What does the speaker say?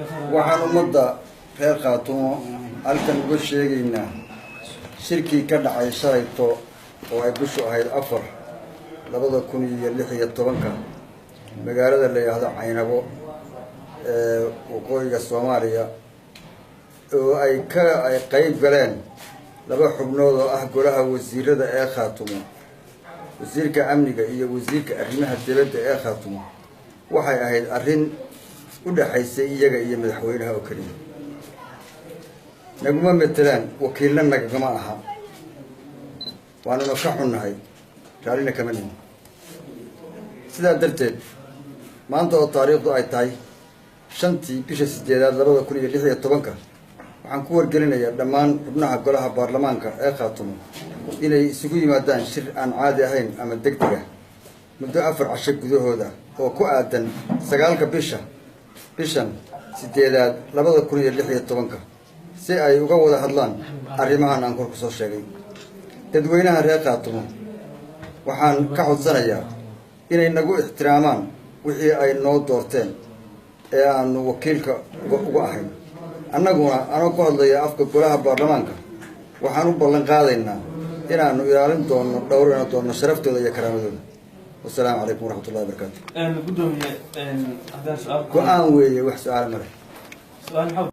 Waxaan ummadda reer Khaatumo halkan uga sheegaynaa shirkii ka dhacay shalayto oo ay bishu ahayd 4, 2016-ka magaalada la yidhaahdo Caynabo ee waqooyiga Soomaaliya, oo ay qeyb galeen laba xubnood oo ah golaha wasiirada ee Khaatumo, wasiirka amniga iyo wasiirka arrimaha dibadda ee Khaatumo, waxay ahayd arrin u dhexaysay iyaga iyo madaxweynaha oo keliya. Naguma matelaan, wakiilna nagagama aha, waanuna ka xunnahay, raallina kama nihin. Sidaa darteed, maanta oo taariikhdu ay tahay 5-tii bisha 8-aad 2016-ka, waxaan ku wargelinayaa dhammaan xubnaha golaha baarlamaanka ee Khaatumo inay isugu yimaadaan shir aan caadi ahayn ama deg deg ah muddo 4 casho gudahooda oo ku aadan 9-ka bishan 8-aad 2016-ka, si ay uga wada hadlaan arrimahan aan kor ku soo sheegay. Dadweynaha reer Khaatumo waxaan ka codsanayaa inay nagu ixtiraamaan wixii ay noo doorteen ee aanu wakiilka uga ahayn. Annaguna, anoo ku hadlaya afka golaha baarlamaanka, waxaan u ballan qaadaynaa inaanu ilaalin doono, dhowrina doono sharaftooda iyo karaamadooda. Wasalaamu calaykum waraxmatullahi wabarakaatu. Gudoomiye, haddaan su-aal Go-aan weeye, wax su-aal male. Su-aal maxaa?